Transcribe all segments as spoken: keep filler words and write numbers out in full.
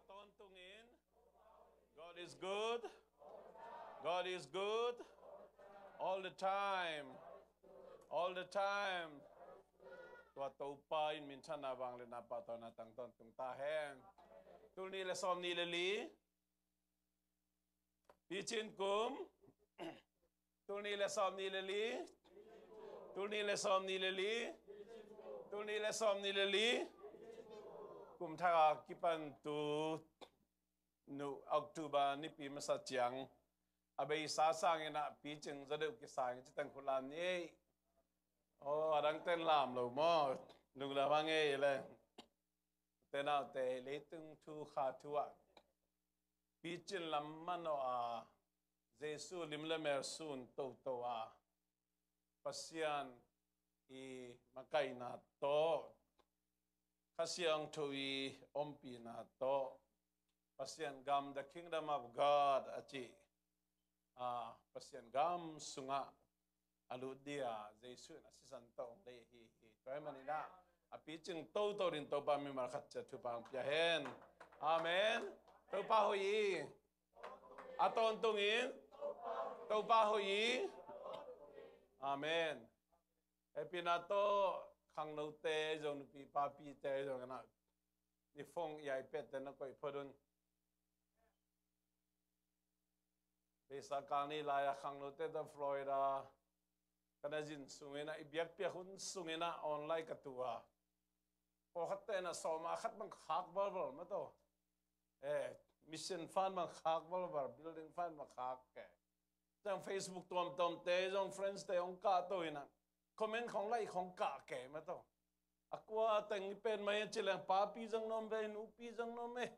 Tawntungin. God is good. God is good. All the time. All the time. Tua Topa in minthanna, vangliatna, pahtawina tang tawntung ta hen. Tul nih le sawm nih le li. Picin kum. Tul nih le sawm nih le li. Tul nih le sawm nih le li. Tul nih le sawm nih le li. Kum thak a kipan tu nu October nipi masa ciang a beisa sangin ah picing zaw deuh kisang ci teng khut lam ni. Aw, a dang ten lam lo maw? Lungdam a ngei le. Te naute, leitung thu kha thu ah picin lam manawh a, Jesu lim le mel sun toto a, Pasian i makaihna tawh, Kha Siangtho i ompihna tawh, Pasian gam, the kingdom of God a cih, a, Pasian gam sungah a lut dia Jesu in a sisan tawh hong lei ahi hi. Tua ahih manin ah a picing toto dingin Topa mimal khat ciat thupha hong pia hen. Amen. Topa hoih hi. A tawntungin Topa hoih hi. Amen. Hehpihna tawh khangnote zong, nupi papite zong, na ni phone, i iPad te na koih phot un. Beisa kal ni lai-a khangnote tawh Florida ka na zin sungin ah, i biakpiak hun sungin ah online ka tu a. Pawlkhatte na sawm a khat bang khak valval mah tawh. Eh, mission fund bang khak valval, building fund bang khak ke. Zong Facebook tuamtuamte zong friends te hong kahto in ah, comment khong like khong kah ke mah tawh. A kua teng i pen mah hi a ci leng, papi zong na om ve, nupi zong na om e.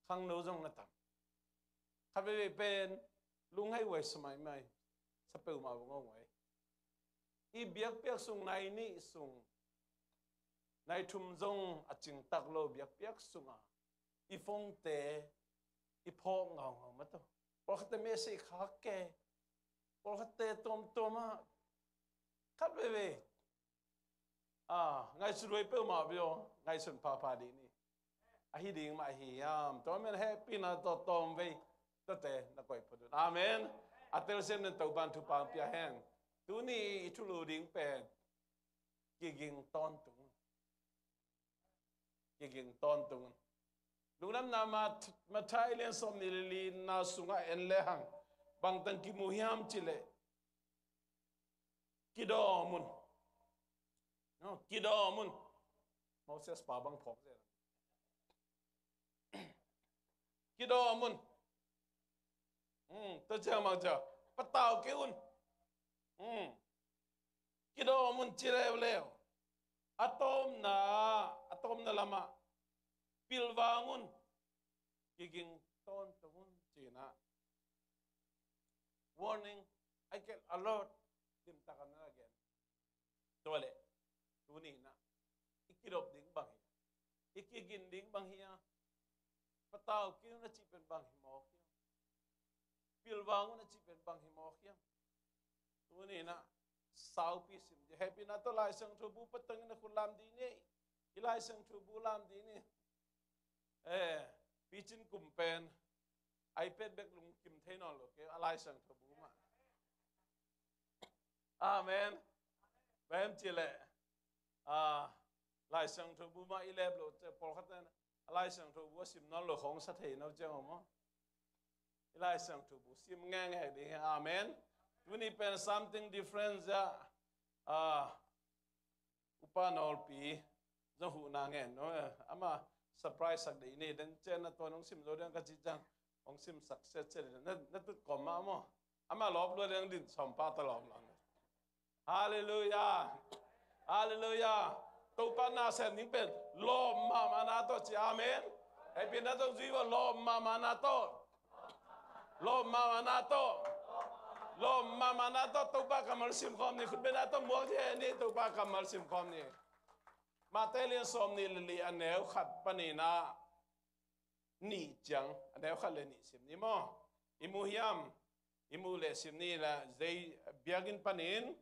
Khangno zong na tam. Khat veivei pen lunghei huai sa maimai, sa peuhmah bang hong huai. I biakpiak sung nai nih sung, nai thum zong a cingtak lo biakpiak sungah i phone te i phawk ngaungau mah tawh. Pawlkhatte message khak ke. Pawlkhatte tuamtuam ah khat veivei, ah, ngaihsut huai peuhmah ve aw, ngaihsun phapha dih ni. Ahi ding mah ahi hiam? Tua man hehpihna tawh tawmvei tuate na koih phot un. Amen. A telsiam den Topa'n thupha hong pia hen. Tuni i thulu ding pen kiging tawntung un. Kiging tawntung un. Lungdamna, Math-, Matthai lian sawm nih le lina sungah en lehang bangteng kimu hiam cih leh, kidawm un. No, kidawm un. Moses pa bang phawk zel. Kidawm un. Hmm, tua ciang bang ciang, patau kei un. Hmm. Kidawm un ci leuleu. A tawpna, a tawpna lamah pilvang un. Kiging tawntung un ci-in ah warning, a kialot limtak a na gen. Tua leh tuni-in ah i kidop ding bang hi a, i kigin ding bang hi a, patau kei un a cih pen bang hi mawk hiam? Pilvang un a cih pen bang hi mawk hiam? Tuni-in ah saupi sim dih. Hehpihna tawh Lai Siangtho bu patengin a khut lam dih ni. I Lai Siangtho bu lam dih ni. Eh, picin kum pen iPad bek lungkim thei nawn lo kei, a Lai Siangtho bu mah. Amen. Bang hiam cih leh, ah, Lai Siangtho bu mah i lep loh ciang pawlkhat in a Lai Siangtho bu a sim nawn lo khong sa thei no ciang om maw? I Lai Siangtho bu sim ngenge ding hi. Amen. Tuni pen something different zia. Ah, Upa Nawlpi zong huhna ngen no. Ama surprise sak dih ni. Den ciang na tuan hong sim zo ding ka cih ciang hong sim sak sia cia dih. Na, na tut kawm mah maw? Ama lawp lua ding din sawm pa ta lawm lawm. Halleluiah. Halleluiah. Topa na sem ding pen lawp mahmahna tawh ci. Amen. Hehpihna tawh zui vo, lawp mahmahna tawh. Lawp mahmahna tawh. Lawp mahmahna tawh Topa kammal sim khawm ni. Khutbetna tawh muak ci ni, Topa kammal sim khawm ni. Matthai lian sawm nih le li, a neu khat panin ah nih ciang, a neu khat le nih sim ni maw? I mu hiam? I mu le sim ni la, zei biakinn panin.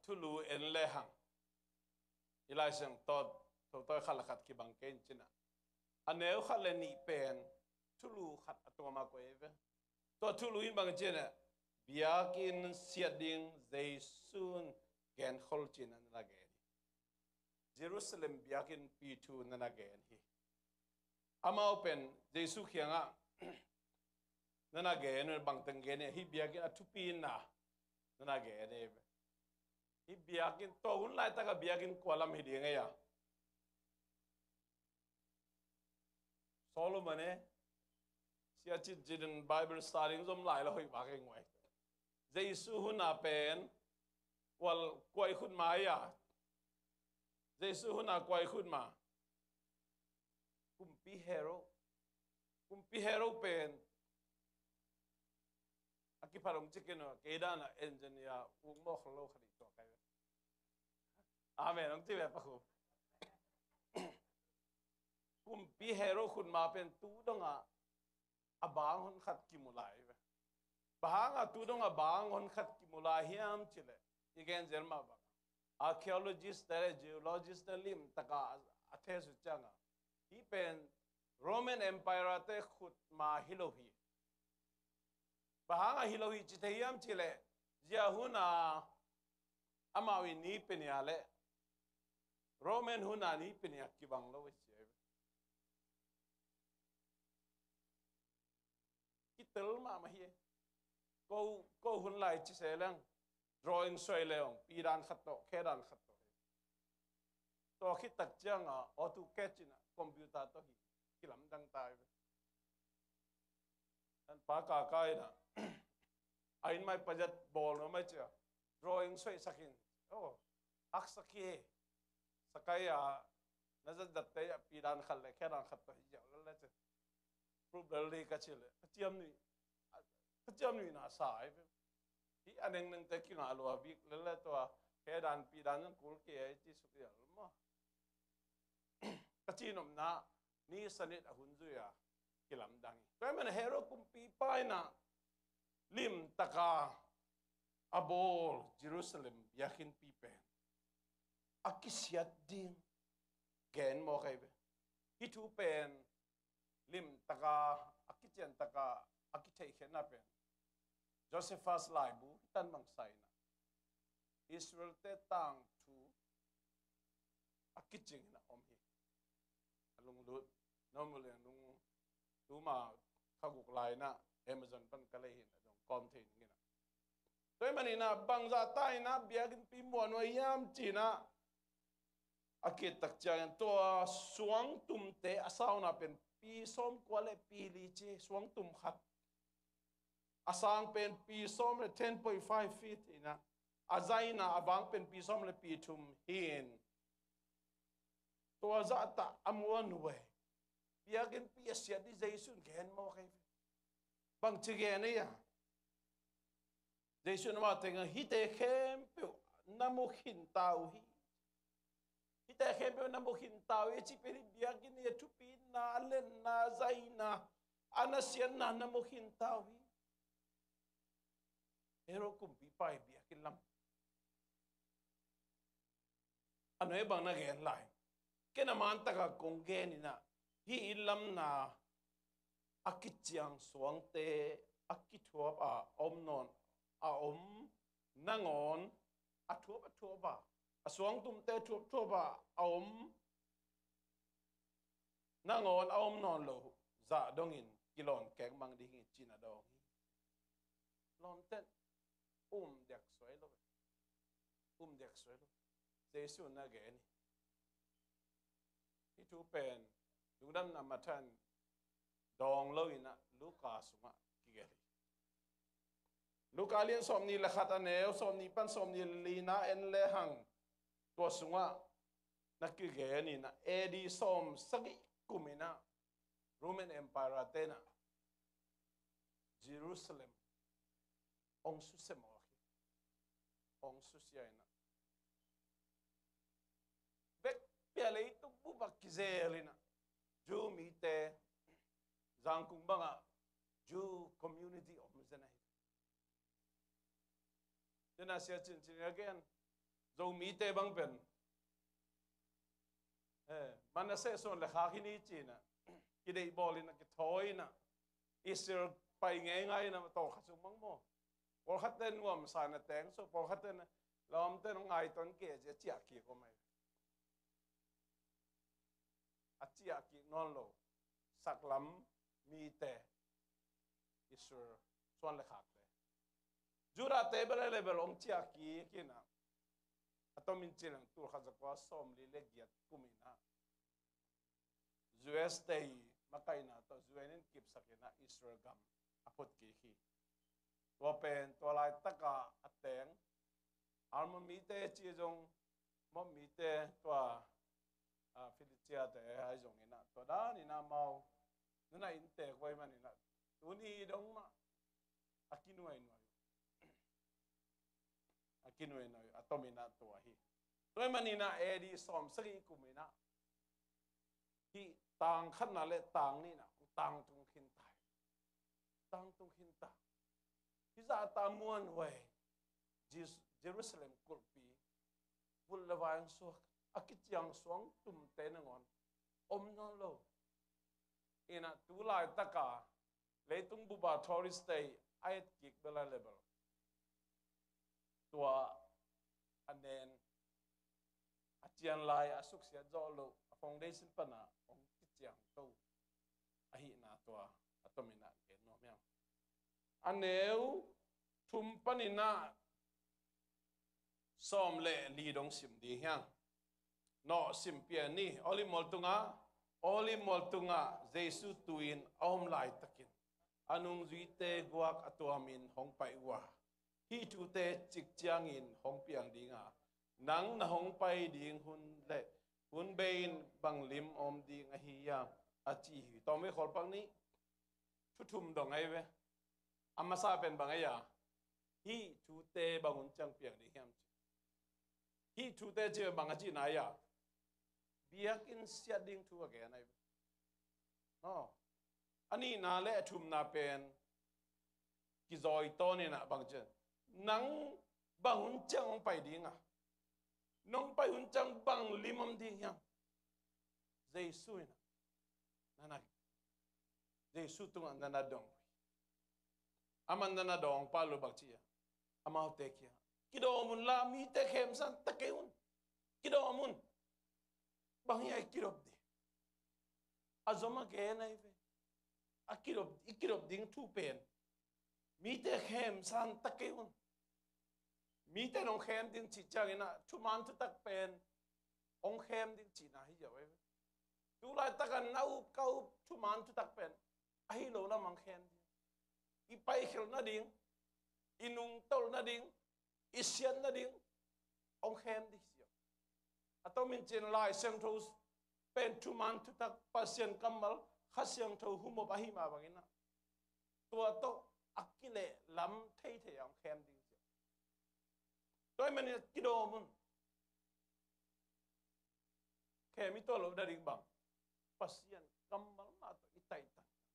thulu en le hang i Lai Siangtho tawh khat le khat kibang kei in ci-in ah, a neu khat le nih pen thulu khat a tuam a koih ve. Tua thulu in bang ci-in ah, biakinn siat ding Jesu'n genkhol ci-in ah na gen hi. Jerusalem biakinnpi thu na na gen hi. Amau pen Jesu kiangah na na gen, bang teng gen hi, hih biakinn a thupi na na na gen hi. Hih biakinn, tua hun laitak a biakinn kua lam hi ding ei a? Solomon e, sia cin cin in Bible study zom lai lo hoih vak ei nguai. Jesu hun a pen kua i khut ma ei a? Jesu hun a kua i khut ma? Kumpi Herod. Kumpi Herod pen a kiphat hong ci kei un, kei dan a engineer uk mawk lo khat hi tua kai ve. Amen hong ci ve pa khu. Kumpi Herod khut ma pen tu dong a a bang hon khat kimu lai ve. Bang hang a tu dong a bang hon khat kimu lai hiam cih leh, i gen zel mah bang, archaeologist te le geologist te lim taka a test uh ciang a, hih pen Roman Empire te khut ma hi lo hi. Bang hang a hi lo hi ci thei hiam cih leh, zia hun a amau i ni pen ia le Roman hun a ni pen ia kibang lo hi ci ai ve. Kitel mahmah hi. Ko, ko hun lai ci se leng, drawing suai le ong, pi dan khat tawh, khe dan khat tawh. Tua khit tak ciang a, AutoCAD ci-in a, computer tawh hi, kilamdang ta hi ve. An pa ka kai na, a inn mai budget bawl nuam mai ci a, drawing suai sak in. Oh, haksa kei. Sakai a, na zat zat te a, pi dan khat le khe dan khat tawh hi ziau lel le ci. Problem li ka ci le, ka ciam nui, ka ciam nui na sa ai ve. Hi a neng neng te kinga lua bik lel le tua, khe dan pi dan zong kul kei ai ci suk ial maw. Ka ci nopna, ni sanit a hun zui a kilamdang hi. Tua hi man Herod kumpipa in a lim taka a bawl Jerusalem biakinnpi pen a kisiat ding gen mawk ai ve. Hih thu pen lim taka, a kician taka, a kitheihkhiatna pen Josephus laibu hi tan bang sa in a, Israel te tangthu a kicing in a om hi. A lunglut, normal in a lung, tuma kha guk lai in a Amazon pan ka lei hi in a dong kawm thei ning in a. Tua hi man in a bangzah ta in a biakinnpi muan uh a hiam ci in a, a kit tak ciangin tua suangtumte a sauna pen pi sawmkua le pi li ci, suangtum khat. A sang pen pi sawm le ten point five feet in a, a zaina a vang pen pi sawm le pi thum hi in. Tua zahta a muan uh e. Biakinnpi a siat ding Jesu'n gen mawk ai ve. Bangci gen ei a? Jesu'n amau tengah, hihte khempeuh na mu khinta uh hi. Hihte khempeuh na mu khinta uh hi, cih pen hih biakinn i a thupina, a lenna, zaina, a nasiatna na mu khinta uh hi. Herod kumpipa i biakinn lam a nuai bang na gen lai. Ken a man taka kong gen in a, hih inn lamna a kiciang suangte a kithuap a om nawn a om, nangawn a thuap a thuap a, a suangtumte thuap thuap a a om, nangawn a om nawn lo zah dongin kilawn kek mang ding hi ci-in a dawng hi. Lawmten, um diak suai lo. Um diak suai lo. Jesu na gen hi. Hih thu pen Lungdamna Matthai in dawng lo in a Luka sungah kigelh hi. Luka lian sawmnih le khat a neu sawmnih pan sawmnih le li na en le hang, tua sungah na kigen in a, A D sawm sagih kum in a Roman Empire te in a Jerusalem hong susia mawk hi. Hong susia in a, vekpi a leitung bup a kizel in a, Jew mite, Zangkung bangah Jew community om zen ahi. Tua in a sia cincin a gen, Zomite bang pen, eh, Manasseh suan le khak hi ni ci-in ah, kideih bawl in ah, kithawi in ah, Israel pai ngeingai in ah, tawlkhat sung bang maw. Pawlkhatte nuamsa in ah teng suak, pawlkhatte in ah lawmte in ah ngaihtuah kei ci-a ciah kik om ahi. A ciah kik nawn lo saklam mite, Israel suan le khakte. Judahte bel a level hong ciah kik in ah, a tomin ci leng tul khat za kua sawmli le giat kum in ah, U S te i makaihna tawh U N in kipsak in ah Israel gam a phut kik hi. Tua pen tua laitaka a teng Ammon mite ci zong, Moab mite tua, ah, Philistia-te ahi zongin ah, tua dan in ah amau nana inntek uh ahih manin ah, tuni dong mah a kinuainuai uh. A kinuainuai uh, a tomin ah tua hi. Tua ahih manin ah A D sawmsagih kum in ah hih tang khatna le tang nihna hong tangtung khin ta hi. Tangtung khin ta. Hih zahta muanhuai Jes-, Jerusalem kulhpi vut le vai hong suak, a kiciang suang tumte nangawn om nawn lo. In ah tu laitaka leitung bup a tourist-te a et kik bel a level, tua a nen, a cian lai, a suksiat zawh loh, a foundation pan a hong kiciangto ahihna tua a tomin ah gen nuam hi hang. A neu thum panin ah sawm le li dong sim ding hi hang. Nawh, sim pian ni. Olive mual tungah, Olive mual tungah Jesu tu-in a om laitakin a nungzuite guak a tuamin hong pai uh a, hih thute cik ciangin hong piang ding a, nang na hong pai ding hun le hun bei-in bang lim om ding ahi hiam, a ci hi. Tawmvei khawl pak nih, thu thum dong ahi ve. A masa pen bang ahi a, hih thute bang hun ciang piang ding hiam ci. Hih thute ci bang a cihna ahi a, biakinn siat ding thu a gen ahi ve. Aw. A nihna le a thumna pen kizawi tawn in ah bang ci, nang bang hun ciang hong pai ding a, nong pai hun ciang bang lim om ding hiam? Jesu in ah, nana, Jesu tungah nana dong uh hi. Aman nana dawng pah lo bang ci a, amaute kiangah, kidawm un la, mite khemsan ta kei un. Kidawm un. Bang hiam i kidop ding? A zom a gen ahi ve. A kidop, i kidop ding thu pen, mite khemsan ta kei un. Mite nong khem ding cih ciangin ah thuman thutak pen hong khem ding cihna hi ziau ahi ve. Tu laitakin na up ka up thuman thutak pen ahi lo lam hong khem ding. I paikhialh nading, i nungtolh nading, i siat nading hong khem ding hi ziau. A tomin cin Lai Siangtho pen thuman thutak, Pasian kammal, Kha Siangtho humop ahi mah bangin ah, tua tawh a kilehlam theithei a hong khem ding hi ziau. Tua ahih manin kidawm un. Khem i tuah loh nading bang, Pasian kammal mah tawh i taih tangtang,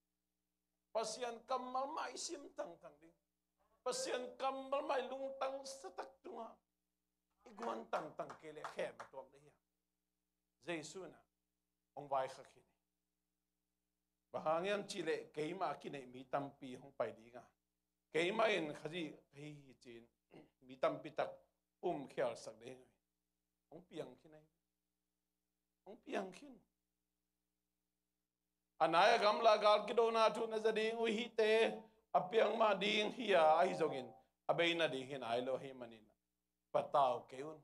Pasian kammal mah i sim tangtang ding, Pasian kammal mah i lungtang satak tungah i guan tangtang kei leh khem i tuak ding hi hang. Jesu in ah hong vaikhak hi ni. Bang hang hiam cih leh keimah a kineih mi tampi hong pai ding a, keimah in Khazih ka hi hi ci-in mi tampi tak um khialsak ding hi. Hong piang khin ahi. Hong piang khin. A nai a gamla gal kidona thu na za ding uh hihte a piang mah ding hi a, ahi zongin a bei nading hi nai lo ahih manin patau kei un.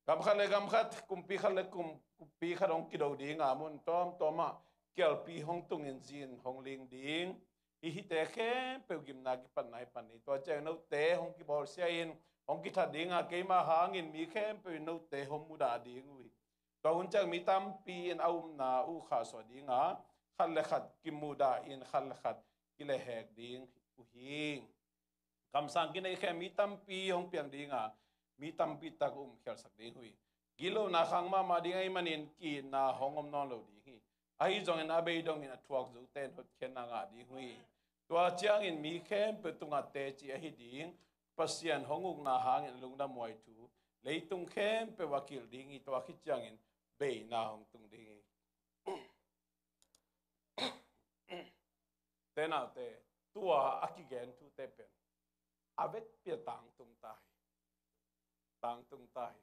Gam khat le gam khat, kumpi khat le kum, kumpi khat hong kido ding a, mun tuamtuam ah kialpi hong tungin zin hong ling ding. Hih hihte khempeuh gimna kipatna hi pan ni. Tua ciang note hong kibawlsia in hong kithat ding a, keimah hangin mi khempeuh in note hong mudah ding uh hi. Tua hun ciang mi tampi in a upna uh khahsuah ding a, khat le khat kimudah in khat le khat kilehhek ding uh hi. Kamsang kineih khem mi tampi hong piang ding a, mi tampi tak um khialsak ding uh hi. Gitlona khang mahmah ding ahih manin ki-itna hong om nawn lo ding hi. Ahi zongin a bei dongin a thuak zote in hotkhiatna ngah ding uh hi. Tua ciangin mi khempeuh tungah teci ahi ding, Pasian hong ukna hangin a lungdamhuai thu Leitung khempeuh a kilh ding hi, tua khit ciangin beina hong tung ding hi. Te naute, tua a kigen thute pen a vekpi a tangtung ta hi. Tangtung ta hi.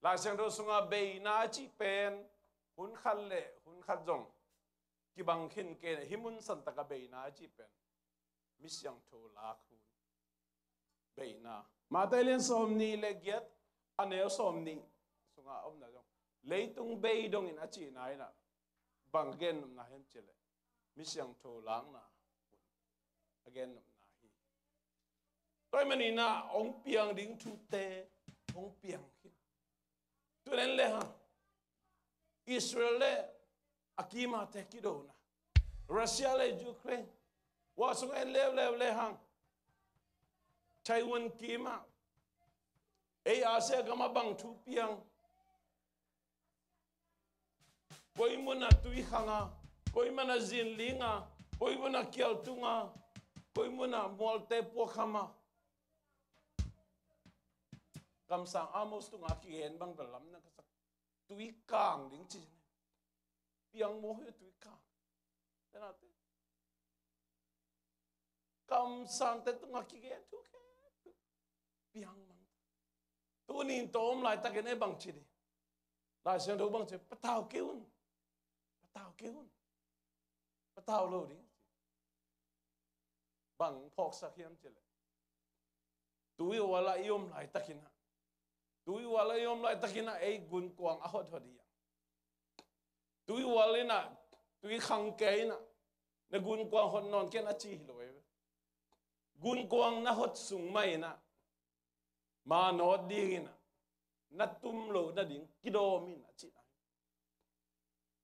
Lai Siangtho sunga beina a cih pen hun khat le hun khat zong kibang khin kei a, hih mun santaka beina a cih pen mi siangtho lak hun. Beina. Mate lian sawmnih le giat, a neu sawmnih sunga omna zong, leitung bei dongin a cihna in ah bang gennopna hiam cih leh mi siangtho lakna a gennopna hi. Tua ahih manin ah hong piang ding thute hong piang khin. Tun en le hang, Israel le a kimate kidona, Russia le Ukraine, hua sung en leuleu le hang, Taiwan kimah, ei Asia gamah bang thu piang, koi munah tui khanga, koi munah zinlinga, koi munah kialtunga, koi munah mualte puakhama. Kamsang Amos tunga kigen bang bel lamna ka sak, tui kang ding ci. Piang maw hi tui kang. Te naute, kamsangte tunga kigen thu khempeuh piang mang. Tunin tawh om laitakin ei bang ci ding? Lai Siangtho bang ci? Patau kei un. Patau kei un. Patau lo ding. Bang phawksak hiam cih leh, tui ualah i om laitakin ah, tui ualah i om laitakin ah ei gunkuang a hothot hi a, tui ual in ah, tui khang kei in ah, na gunkuang hot nawn ken a ci hi lo ei ve. Gunkuang na hot sung mah in ah, ma nawt dingin ah, na tum loh nading kidawm in a cihna hi.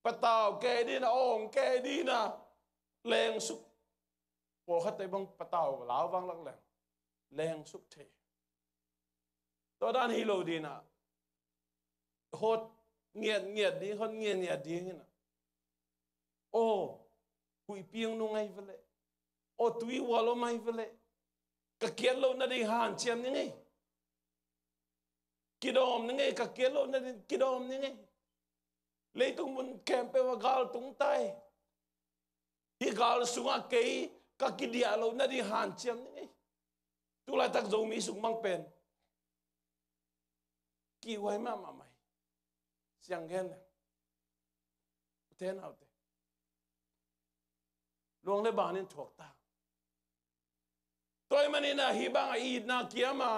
Patau kei dingin ah, awng kei dingin ah, lengsuk. Pawlkhatte bang patau lau vanglak leng lengsuk thei. Tua dan hi lo dingin ah, hot ngiatngiat ding, hot ngiatngiat dingin ah, aw, huihpi hong nung ahi veleh, aw, tui ual om ahi veleh, ka kiat loh nading hanciam ning ei. Kidawm ning ei, ka kiat loh nading kidawm ning ei. Leitung mun khempeuh ah gal tung ta hi. Hih gal sungah kei ka kidiah loh nading hanciam ning ei. Tulaitak Zomi sung bang pen kihuai mahmah mai. Siang gen leng, ute naute, luang le banin thuak ta. Tua ahih manin ah hih bang a itna kiam a,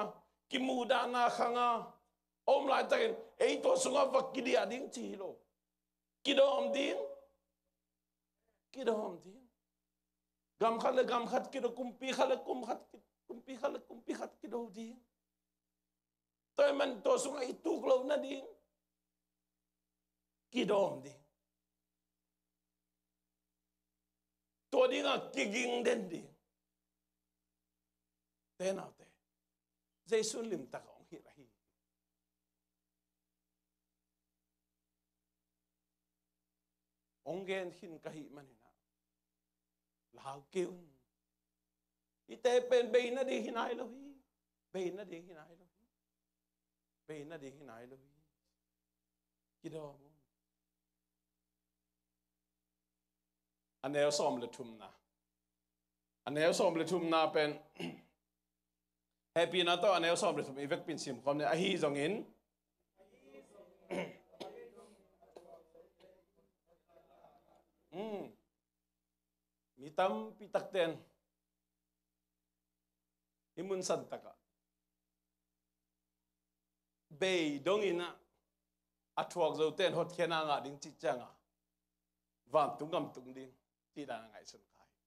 kimuhdahna khang a om laitakin ei tua sungah va kidiah ding ci hi lo. Kidawm ding. Kidawm ding. Gam khat le gam khat kido, kumpi khat le kum khat ki-, kumpi khat le kumpi khat kido ding. Tua ahih man tua sungah i tuk loh nading kidawm ding. Tua dingah kiging den ding. Te naute, Jesu limtak a hong hilh ahi. Hong gen khin ka hih manin ah, lau kei un. Hihte pen bei nading hi nai lo hi. Bei nading hi nai lo hi. Bei nading hi nai lo hi. Kidawm un. A neu sawm le thumna. A neu sawm le thumna pen, hehpihna tawh a neu sawm le thum i vekpi in sim khawm ni. Ahi zongin, hmm, mi tampi takte in hih mun santak ah bei dongin ah, a thuak zote in hotkhiatna ngah ding cih ciangah vantung gam tung ding cih dan a ngaihsun kha hi.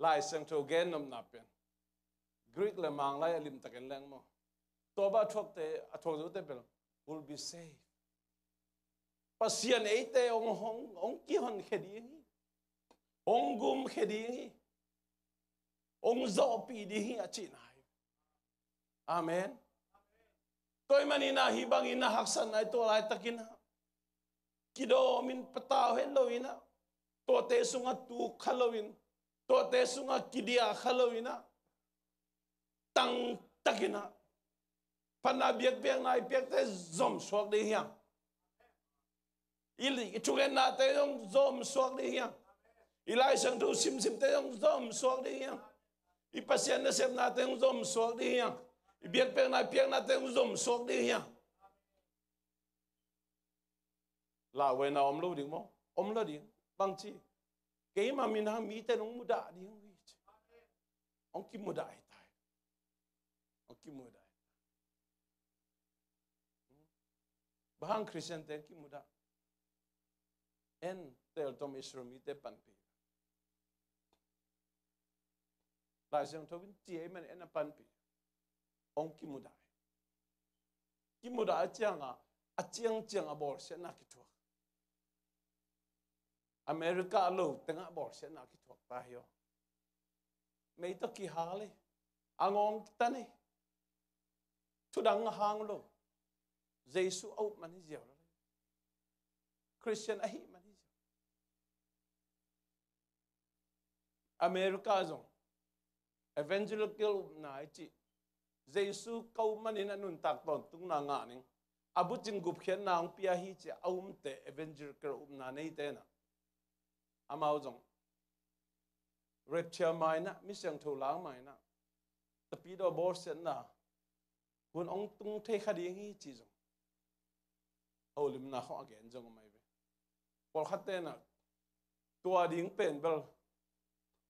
Lai Siangtho gennopna pen Greek le Manglai a limtakin leng maw, tua bang a thuakte, a thuak zote bel will be saved. Pasian eite hong, hong, hong kihonkhia ding hi. Hong gumkhia ding hi. Hong zawhpih ding hi a cihna hi. Amen. Tua ahih manin ah hih bangin ah haksatna i tuah laitakin ah, kidawmin patau het loin ah, tuate sungah tuk kha loin, tuate sungah kidiah kha loin ah, tangtakin ah, Phatna biakpiakna i piakte zom suak ding hiam? I, i thungennate zong zom suak ding hiam? I Lai Siangtho simsimte zong zom suak ding hiam? I Pasian nasepnate zong zom suak ding hiam? I biakpiakna i piaknate zong zom suak ding hiam? Lauhuaina om lo ding maw? Om lo ding. Bangci? Keima min hang mite nong mudah ding uh hi ci. Hong kimudah hi tai. Hong kimudah hi tai. Bang hang Khristiante hong kimudah? En teltom Israel mite panpih. Lai Siangtho in ci ei man en a panpih. Hong kimudah hi. Kimudah a cianga, a ciangciang a bawlsiatna kithuak. America a lo tengah bawlsiatna kithuak ta hi aw. Mei tawh kihal hi. A ngawng kitan hi. Thudang a hang lo. Jesu a up man hi ziau lo. Khristian ahih man hi ziau. America zong evangelical upna i cih, Jesu ka up manin a nuntak tawntungna ngah ning, a bucing gupkhiatna hong pia hi ci a umte evangelical upna neite na. Amau zong rapture mainah, mi siangtho lang mainah, tapidaw bawlsiatna hun hong tung thei kha ding hi ci zong a holimna khawng a gen zong a mai ve. Pawlkhat tenah tua ding pen bel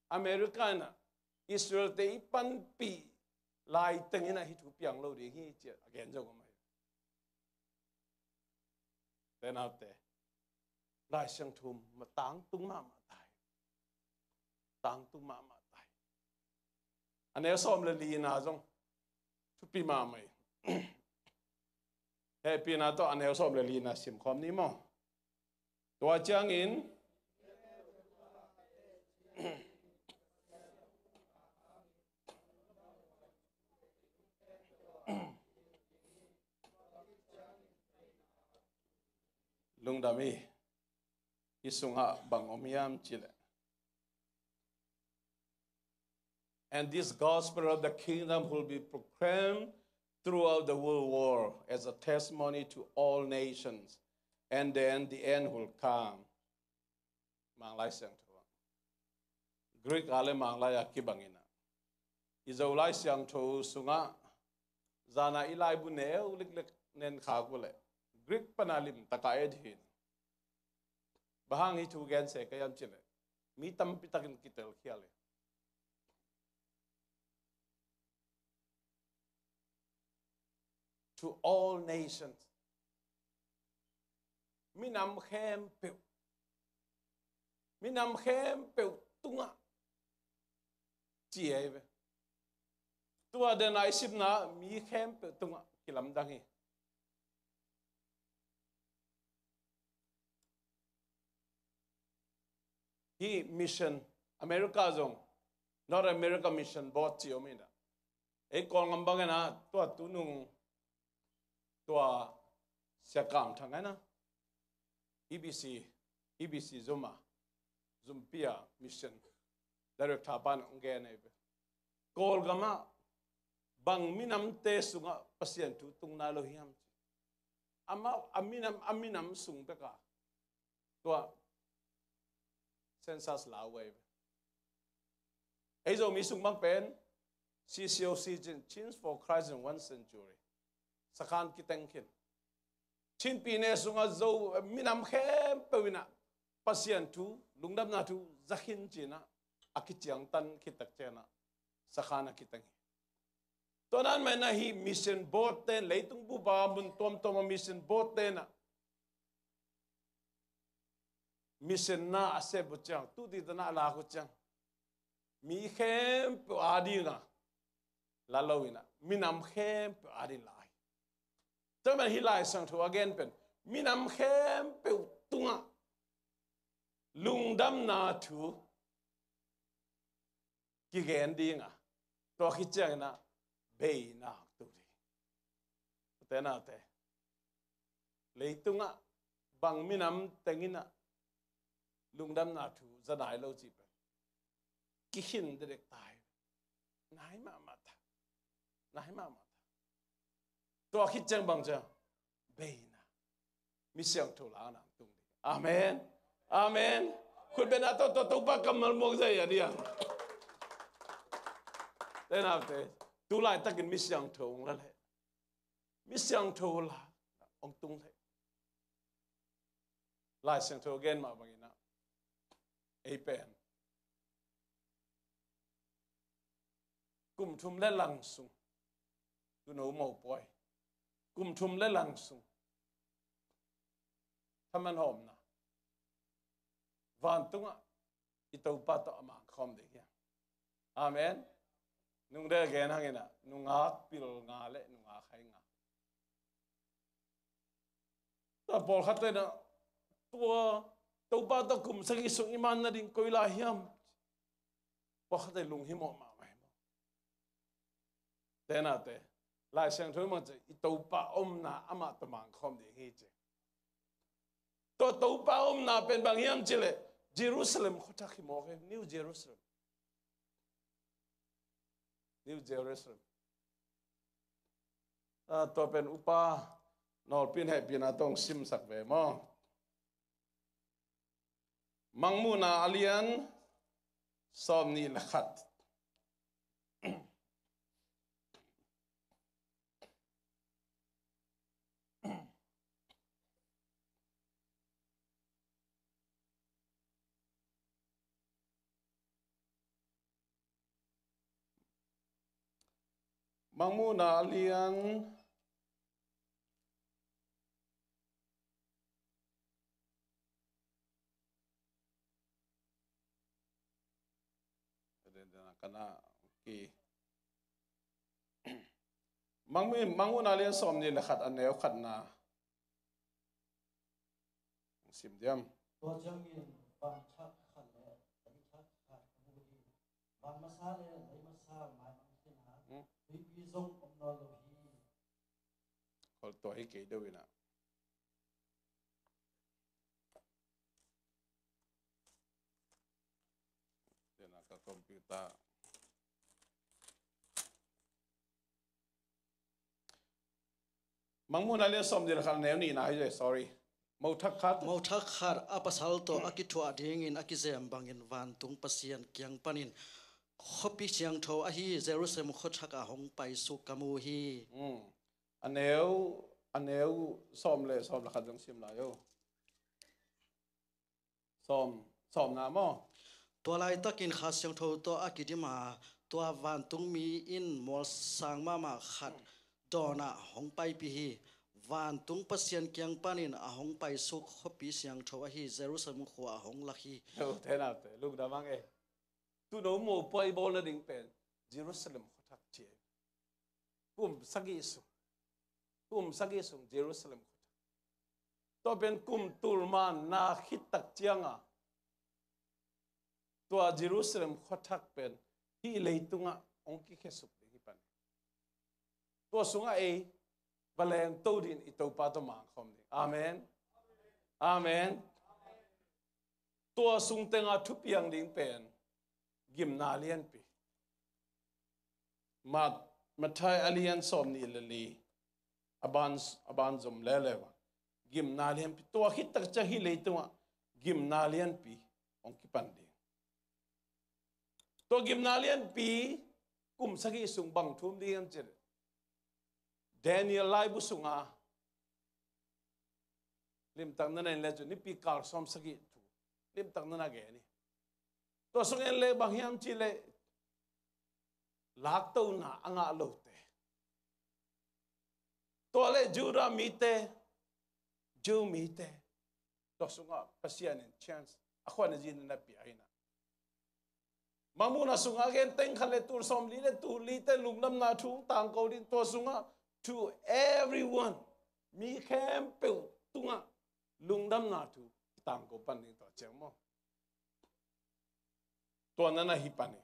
America inah Israel te i panpih lai teng inah hih thu piang lo ding hi ci a gen zong a mai ve. Tenaute, Lai Siangtho ma tangtung mahmah ta hi. Tangtung mahmah ta hi. A neu sawm le lina zong thupi mahmah hi. Hehpihna tawh a neu sawm le lina simkhawm ni maw? Tua ciangin lungdam hi. Hih sungah bang om hiam cileh? And this gospel of the kingdom will be proclaimed throughout the whole world as a testimony to all nations, and then the end will come. Manglai Siangtho. Greek a le Manglai a kibangin ah i Zolai Siangtho sungah zana i laibu neu liklek nen khak uh leh Greek pana limtaka et hin. Bang hang hih thu gen se ka hiam cileh mi tampi takin kitelkhial hi. To all nations. Minam khempeuh. Minam khempeuh tungah ci ei ve. Tua dena i simna mi khempeuh tungah kilamdang hi. Hih mission, America zong North America Mission Board ci om inah. Ei Kawlgam bangin ah tua tunung tua Sia Kam Thang inah E B C, E B C Zuma, Zumpi a mission director pan hong gen ahi ve. Kawlgam ah bang minamte sungah Pasian thu tung nai lo hiam ci. Amau a minam, a minam sung bek a tua census la uh ahi ve. Ei Zomi sung bang pen C C O C cin, Chins for Christ in One Century. Sakhan kiteng khin. Chin pyine sungah Zo minam khempeuh inah Pasian thu, lungdamna thu za khin ci inah a kiciangtan khit tak ciangin ah sakhan a kiteng hi. Tua nan mah inah hih mission board ten, leitung bup a mun tuamtuam a mission board ten ah mission na a sep uh ciang, tu ti tana a lak uh ciang mi khempeuh adinga la lo inah minam khempeuh ading la hi. Tua man hih Lai Siangtho a gen pen minam khempeuh tungah lungdamna thu kigen dinga, tua khit ciangin ah beinak tu ding. Ute naute, leitungah bang minam teng inah lungdamna thu za nai lo cih pen kikhin dedek ta hi. Nai mahmah ta. Nai mahmah ta. Tua khit ciang bang cia, beina, mi siangtho lakna tung ding. Amen. Amen. Khut beng a, tua, tua, Topa kammal muak zai a diang. Tenate, tu laitakin mi siangtho hong la leh, mi siangtho la hong tung leh, Lai Siangtho gen mah bangin ah, ei pen kum thum le lang sung, tuuno mopawi, kum thum le lang sung thaman hawmna, vantungah i Topa tawh a mangkhawm ding hi. Amen. Nungdek gen hangin ah, nungak pil nga le nungak hai nga. Tua pawlkhat in ah, tua Topa tawh kum sagih sung i man nading koi lai hiam? Pawlkhat in lunghimawh mahmah hi maw. Tenate, Lai Siangtho mah ci, i Topa omna amah tawh mangkhawm ding hi ci. Tua Topa omna pen bang hiam cih leh, Jerusalem khuathak hi mawk hi, New Jerusalem. New Jerusalem. Ah, tua pen upa nawlpi in hehpihna tawh hong simsak ve maw. Mangmuhna a lian sawmnih le khat. Mangmuhna a lian Mangmuh, Mangmuhna a lian sawmnih le khat, a neu khatna. Sim diam. Tua ciangin van thak khat le lei thak khat ka mu hi. Van masa le lei masa maimang khin a, hmm, tuipi zong om nawn lo hi. Khol tua hi kei deuh in ah. Tena ka computer. Mangmuhna lian sawmnih le khat, neu nihna hi ve, sorry. Mo thak khat. Mo thak khat a pasal tawh a kithuah dingin a kizem bangin vantung Pasian kiang panin khuapi siangtho ahi Jerusalem khuathak ah hong paisuk ka mu hi. Mm. A neu, a neu sawm le, sawm le khat zong sim lai o. Sawm, sawmna maw? Tua laitakin Kha Siangtho tawh a kidim a, tua vantungmi in mual sang mahmah khat dawnah hong paipih hi. Vantung Pasian kiang panin a hong paisuk khuapi siangtho ahi Jerusalem khua a hong lak hi. Tena te, lungdam ang e. Tuuno mopawi bawl nading pen Jerusalem khuathak ci e. Kum sagih sung, kum sagih sung Jerusalem khuathak. Tua pen kum tul manna khit tak cianga tua Jerusalem khuathak pen hih leitungah hong kikhesuk ding hi pan. Tua sungah ei va lengto dingin i Topa tawh mangkhawm ding. Amen. Amen. Tua sung tenga thupiang ding pen gimna lianpi. Mat, Matthai a lian sawmnih le li, a ban, a ban zom lele va. Gimna lianpi. Tua khit tak ciang hih leitungah gimna lianpi hong kipan ding. Tua gimna lianpi kum sagih sung bang thu om ding hiam cih leh, Daniel laibu sunga limtak na en le cu Nipi kal sawm sagih thu limtak na gen hi. Tua sung en le bang hiam cih leh laktona a ngah lote, tua le Judah mite, Jew mite, tua sungah Pasian in chance a khuan a zin in a pia hi na. Mangmuhna sungah a gen teng khat le tul sawmli le tul lite lungdamna thu tangko ding, tua sungah to everyone, mi khempeuh tungah lungdamna thu tangko pan ding tua ciang maw. Tua na na hi pan hi.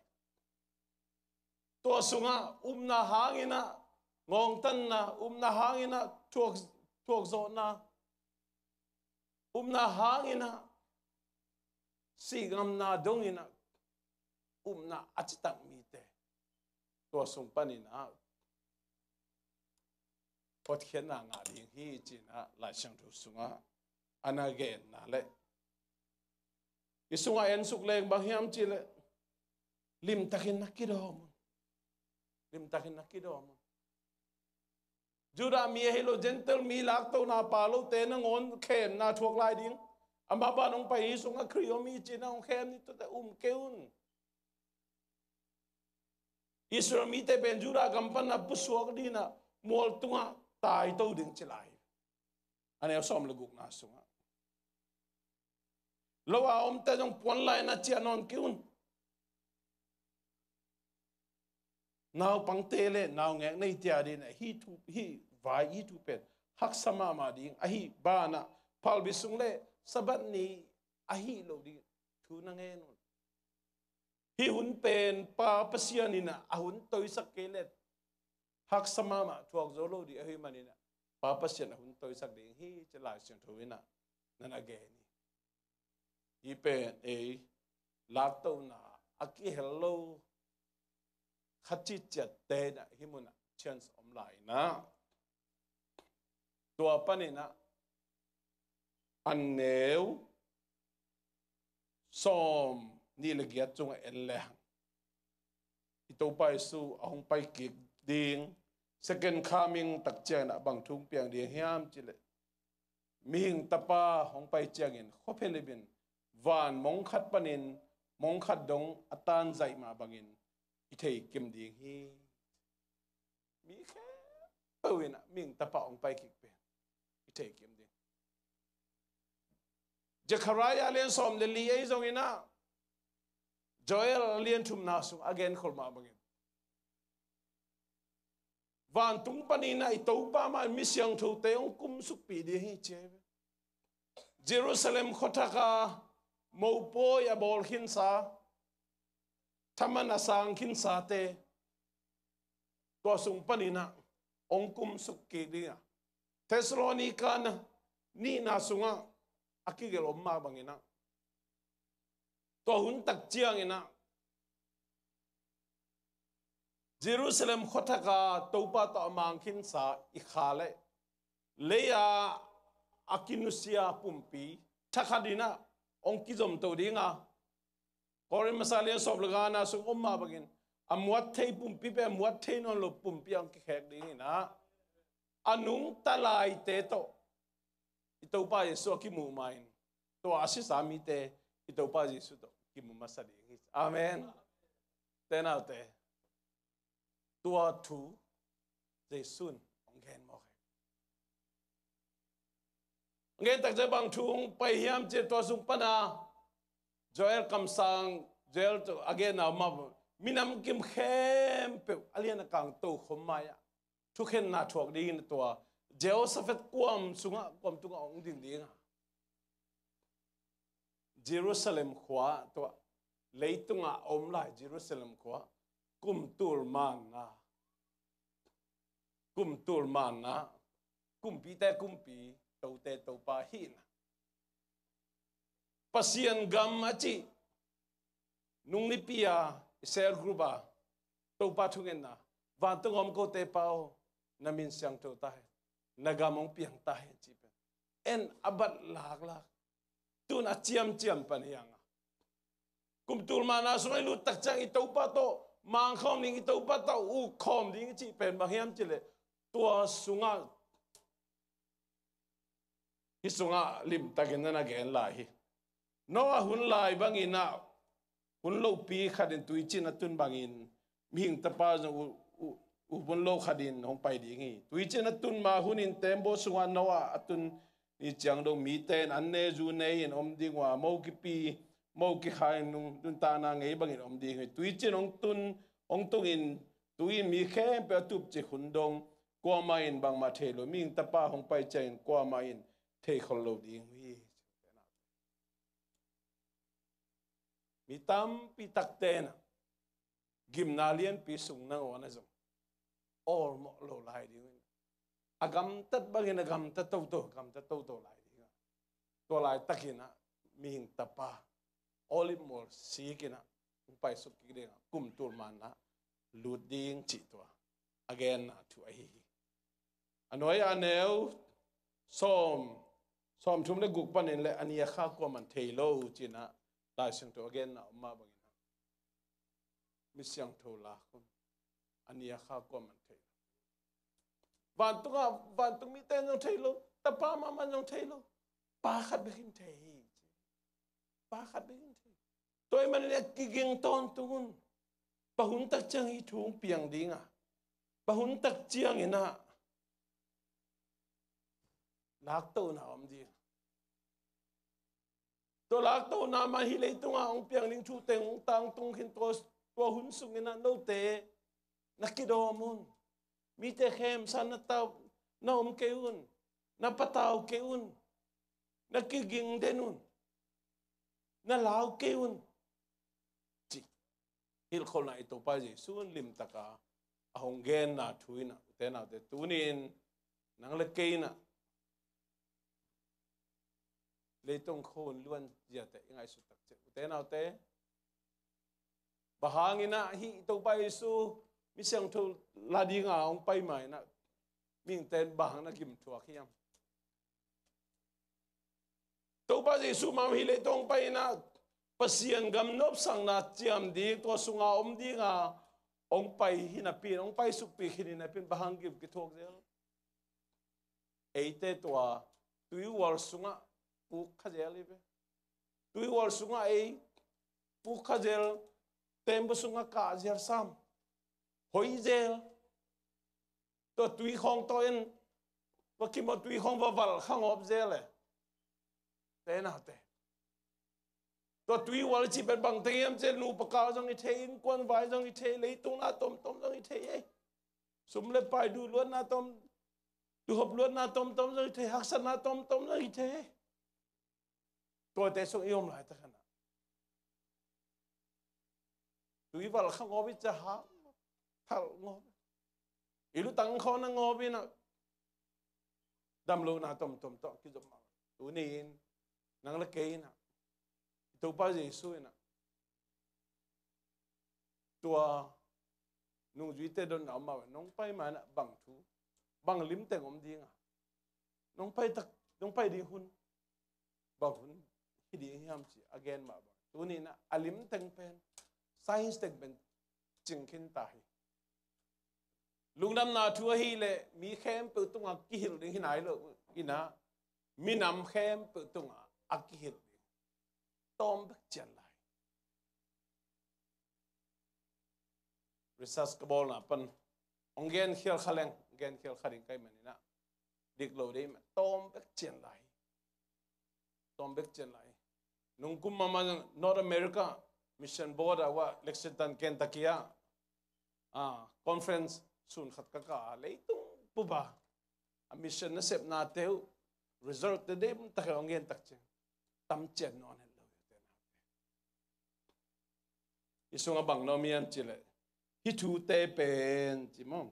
Tua sungah upna hanginah ngawngtanna, upna hanginah thuak, thuakzawhna, upna hanginah sihngamna donginah upna a citak mite tua sung paninah hotkhiatna ngah ding hi, ci-in ah Lai Siangtho sungah a na genna leh, i sungah en suk leng bang hiam cih leh limtakin na kidawm un. Limtakin na kidawm un. Judah mi ahi lo, Gentile mi, laktona pha lote nangawn khemna thuak lai ding, amah ban hong pai hi sungah Khrih om hi ci-in ah hong khem ni, tuate um kei un. Israel mite pen Judah gam pan na pusuak ding in ah mual tungah taito ding ci lai hi. A neu sawm le gukna sungah, lo a omte zong puanlai-in ah ciah nawn kei un. Naupangte le naungek neite adingin ah hih thu, hih vai, hih thu pen haksa mahmah ding. Ahi banah phalbi sung le Sabbath ni ahi lo ding thu na ngen un. Hih hun pen Pa Pasian in ah a hun toisak kei leh haksa mahmah, thuak zo lo ding ahi manin ah Pa Pasian a hun toisak ding hi, ci-in Lai Siangtho in ah na na gen hi. Hih pen ei laktona a kihel lo khat citciatte in ah hih munah chance om lai-in ah, tua panin ah a neu sawm nih le giat sungah en lehang, i Topa Jesu a hong pai kik ding, second coming tak ciangin ah bang thu hong piang ding hiam cih leh, Mihing Tapa hong pai ciangin khuaphelip in van mong khat panin mong khat dong a tan zaih mah bangin i theikim ding hi. Mi khempeuh in ah Mihing Tapa hong pai kik pen i theikim ding. Zechariah a lian sawm le li ei zongin ah, Joel a lian thumna sung a genkhol mah bangin, vantung panin ah i Topa mah in mi siangthote hong kumsukpih ding hi, ci hi. Jerusalem khuathak a mopawi a bawl khinsa, thaman a sang khinsate, tua sung panin ah hong kumsuk kik ding a, Thessalonica nihna sungah a kigelh om mah bangin ah, tua hun tak ciangin ah Jerusalem khuathak a Topa tawh a mang khinsa i kha le lei-a a kinusia pumpi thakhat in ah hong kizomto ding a, Korin masa lian sawm le ngana sung om mah bangin, a muat thei pumpi pen a muat thei nawn lo pumpi ah hong kikhek ding in ah, a nungta laite tawh i Topa Jesu a kimuh ma-in, tua a sisa mite i Topa Jesu tawh kimu masa ding hi. Amen. Te naute, tua thu Jesu in hong gen mawk hi. Hong gen tak ciang bang thu hong pai hiam cih leh, tua sung pan a Joel kamsang, Joel tawh a genna om mah, minam kim khempeuh a lian a kang tokhom mai-ah thukhenna thuak dingin tua Jehoshaphat kuam sungah, kuam tungah hong ding ding a, Jerusalem khua, tua leitungah a om lai Jerusalem khua, kum tul manna, kum tul manna, kumpite Kumpi, tote Topa hihna, Pasian gam a cih nung nipi a i cell group a Topa thungetna, vantung a om kote Pa aw, na min siangtho ta hen, na gam hong piang ta hen, cih pen en a bat laklak, tun a ciamciam pan hi hang a, kum tul manna sungah i lut tak ciang i Topa tawh mang khawm ding, i Topa tawh uk khawm ding i cih pen bang hiam cih leh, tua sungah, hih sungah limtakin na na gen lai hi. Noah hun lai bangin ah, hun lopi khatin tuicin a tun bangin, mihing Tapa zong u, u, u hun lo khatin hong pai ding hi. Tuicin a tun ma hunin tembaw sungah Noah a tun ni ciang dong mite in an ne zu ne-in om ding uh a, mo kipi, mo kikha-in nung, nuntakna ngei bangin om ding hi. Tuicin hong tun, hong tungin, tu-in mi khempeuh a tupcik hun dong, kuamah in bangmah thei lo, mihing Tapa hong pai ciangin kuamah in thei khol lo ding uh hi. Mi tampi takte in ah gimna lianpi sung nangawn ah zong awlmawh lo lai ding uh hi. A gamtat bangin a gamta toto, gamta toto lai ding a, tua laitakin ah mihing Tapa Olive mual sikin ah hong paisuk kik ding a, kum tul manna lut ding cih tua a genna thu ahi hi. A nuai a neu sawm, sawmthum le guk panin le a nih a kha kuaman thei lo ci-in ah Lai Siangtho a genna om mah bangin ah mi siangtho lak un, a nih a kha kuaman thei lo. Vantungah, vantung mite in zong thei lo, tapa mahmah in zong thei lo, Pa khat bek in thei hi. Pa khat bek in thei. Tua ahih manin a kiging tawntung un. Bang hun tak ciang hih thu hong piang ding a, bang hun tak ciangin ah laktohna om ding. Tua laktohna mah hih leitungah hong piang ding thu teng hong tangtung khin, tua, tua hun sungin ah note na kidawm un. Mite khemsa na tau, na om kei un. Na patau kei un. Na kiging den un. Na lau kei un, ci hilhkholhna i Topa Jesu in limtaka a hong genna thu in ah, ute naute, tuni-in nang le kei in ah leitung khua hun luan ziate i ngaihsut tak ciang, ute naute, bang hangin ah hih Topa Jesu mi siangtho la dinga hong pai ma-in ah mihingte in bang hang na gim thuak hiam? Topa Jesu mah hih leitung hong pai-in ah Pasian gam nopsakna ciam ding, tua sunga om dinga hong pai hi napi-in, hong pai sukpih khin hi napi-in, bang hang gim kithuak zel? Eite tua tuihual sungah puk kha zel hi ve. Tuihual sungah ei puk kha zel, tembaw sungah kah zel sam, hoi zel. Tua tui khawng tawh in, tua kimaw tui khawng va valh kha ngawp zel e. Te naute, tua tuihual cih pen bang teng hiam cih leh nupa kau zong hi thei, innkuan vai zong hi thei, leitung na tomtom zong hi thei e. Sum le pai, duh luatna tom, duhhop luatna tomtom zong hi thei, haksatna tomtom zong hi thei e. Tuate sung i om laitak in ah tui valh kha ngawp hi, ca hang thalh ngawp hi, i lutang khawng na ngawp in ah damlohna tomtom tawh kizop mah. Tuni-in nang le kei in ah i Topa Jesu in ah tua nungzuite dotna om mah, nong pai ma-in ah bang thu, bang limteng om ding a, nong pai tak, nong pai ding hun bang hun hi ding hiam ci a gen mah bang. Tuni-in ah a limteng pen, science teng pen cing khin ta hi. Lungdamna thu ahih leh mi khempeuh tungah kihilh ding hi nai lo in ah, minam khempeuh tungah a kihilh ding tawm bek cian lai. Research ka bawlna pan hong genkhial kha leng, genkhial kha ding ka hih manin ah dik lo ding mah, tawm bek cian lai. Tawm bek cian lai. Nung kum mahmah North America Mission Board ah, uh ah, Lexington, Kentucky ah, ah, conference sun khat ka kah a, leitung bup a a mission nasepnate uh result te deih tak a hong gen tak ciang tam ciat nawn het lo hi, ute naute. Hih sungah bang na om hiam cih leh, hih thute pen ci maw,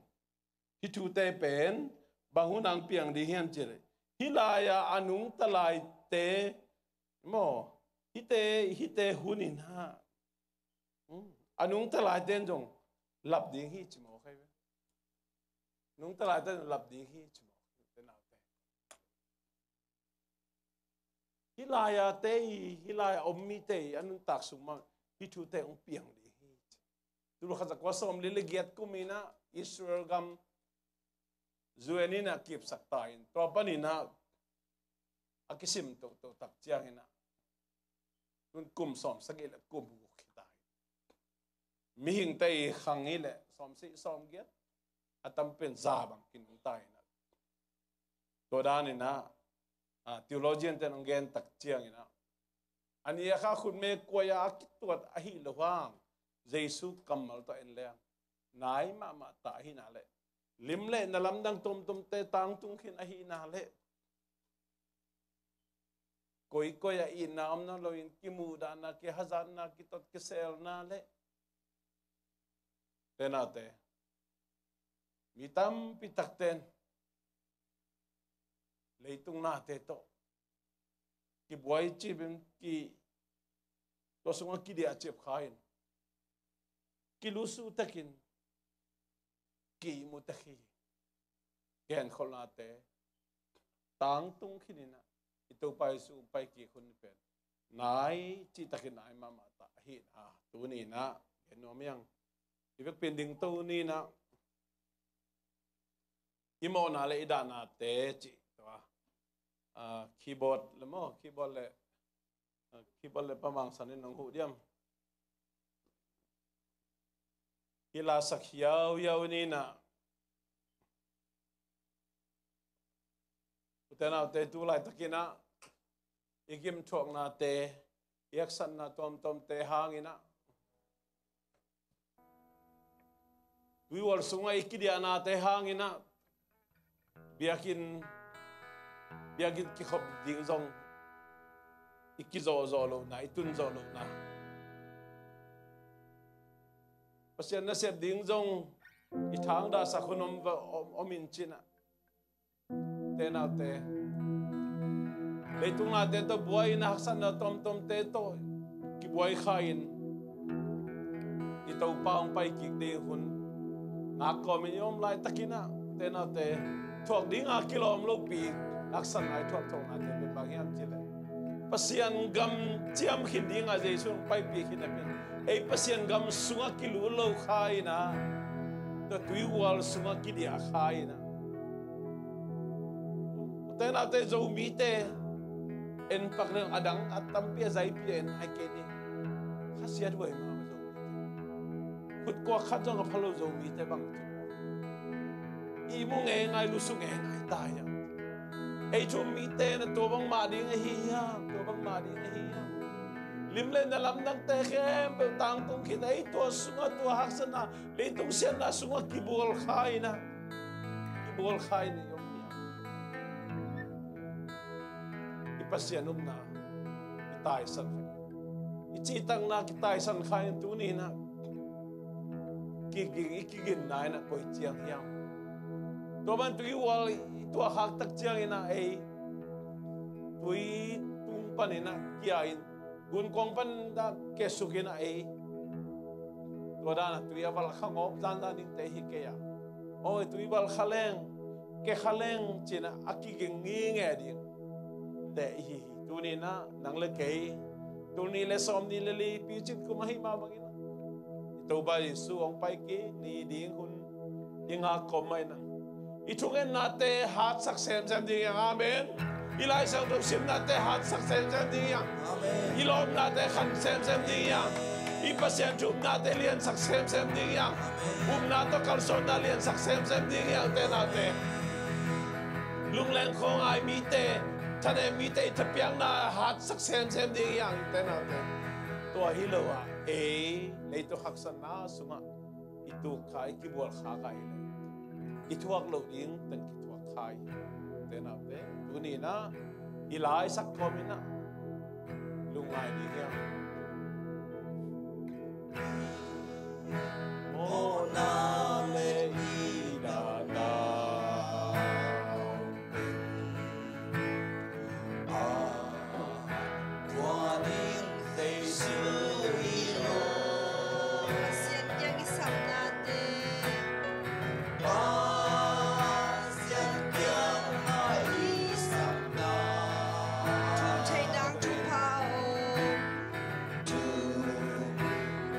hih thute pen bang hun hong piang ding hiam cih leh, hih lai-a a nungta laite maw, hihte, hihte hun in ah, hmm, a nungta laite in zong lap ding hi ci mawk hi ve. Nungta laite in lap ding hi ci mawk hi, ute naute. Hih lai-a te i, hih lai-a om mite i a nuntak sung mah hih thute hong piang ding hi. Tul khat za kua sawmli le giat kum in ah Israel gam U N in ah kipsak ta in, tua panin ah a kisim toto tak ciangin ah tun kum sawmsagih le kum guk hi ta hi. Mihingte i khang hi leh sawmsagih sawmgiat, a tam pen za bang kinungta in ah. Tua danin ah, ah, theologian ten hong gen tak ciangin ah, a nih a kha khutme kuai-a a kituat ahi lo hang, Jesu kammal tawh en leng nai mahmah ta ahih nak leh, lim le na lamdang tomtomte tangtung khin ahih nak leh, koikoi ah itna om nawn loin kimuhdahna, kihazatna, kitot kiselna le, ute naute, mi tampi takte in leitung nate tawh kibuai cip in, ki, tua sungah kidiah cip kha in, kilusu tek in, kiihmu tek hi. genkholhnate tangtung khin in ah, i Topa Jesu pai kik hun pen nai cihtakin nai mahmah ta ahi in ah, tuni in ah gen nuam hi hang. I vekpi in ding to ni in ah, i mawhna le i dahnate cih tua, ah, keyboard le maw, keyboard le, ah, keyboard le Pa Mang San in nong huh diam? Hi la sak hiauhiau ni in ah, ute naute, tu laitakin ah i gimthuaknate, i haksatna tuamtuamte hangin ah, tuihual sungah i kidiahnate hangin ah, biakinn, biakinn kikhop ding zong i kizawhzawh lohna, i tunzawh lohna, Pasian nasep ding zong i thangdahsak hun om, om, om in cin ah, ute naute, leitung nate tawh buai in ah, haksatna tuamtuamte tawh kibuai kha in, i Topa hong pai kik ding hun ngak kawmin i om laitakin ah, ute naute, thuak dinga kilawm lopi haksatna i thuakthuaknate pen bang hiam cih leh, Pasian gam ciam khin dinga Jesu hong paipih khin a pen, ei Pasian gam sungah kilut lo kha in ah, tua tuihual sungah kidiah kha in ah, ute naute, Zomite en pak leng, a dang a tampi a zaipi a en ai kei ni. Khasiat huai mahmah Zomite. Khut kuak khat zong a pha lo Zomite bang ci. I mu ngeingai, lusu ngeingai ta hiam? Ei thu-um mite na tua bangmah ding ahi hiam? Tua bangmah ding ahi hiam? Lim le na lamdangte khempeuh tangtung khin, ei tua sungah, tua haksatna, leitung siatna sungah kibual kha in ah, kibual kha in i om hiam? I Pasian upna i taisan kha, i cihtakna kitaisan kha in, tuni in ah kiging, i kiginna in ah koi ciang hiam? Tua ban tuihual i tuahkhak tak ciangin ah ei tui tung panin ah kia in, gunkuang pan dah kiasuk in ah ei tua dan a tui a valh kha ngawp zanzan dingte hi kei a. Aw, tui valh kha leng, kia kha leng ci-in ah a kiging ngingei dingte i hi hi. Tuni in ah nang le kei, tul nih le sawmnih le li picin kum ahih mah bangin ah, i Topa Jesu hong pai kik ni ding hun i ngak kawm mah in ah, i thungennate hatsak semsem ding hi hang. Amen. I Lai Siangtho simnate hatsak semsem ding hi hang. Amen. I lawpnate khan semsem ding hi hang. I Pasian thu-umnate liansak semsem ding hi hang. Amen. Upna tawh kalsuanna liansak semsem ding hi hang, ute naute. Lungleng khawngai mite, thanem mite i thapiakna hatsak semsem ding hi hang, ute naute. Tua hi lo ah, ei leitung haksatna sungah i tuk kha, i kibual kha kha hi leh, i thuak loh ding teng kithuak kha hi. Ute naute, tuni in ah i laisak kawmin ah lungngai ding hi hang. Mawhna le i dahna Pasian kiang i sapnate. Pasian kiang i sapna. Thum thei nang thupha aw. Thum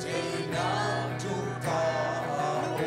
thei nang thupha aw.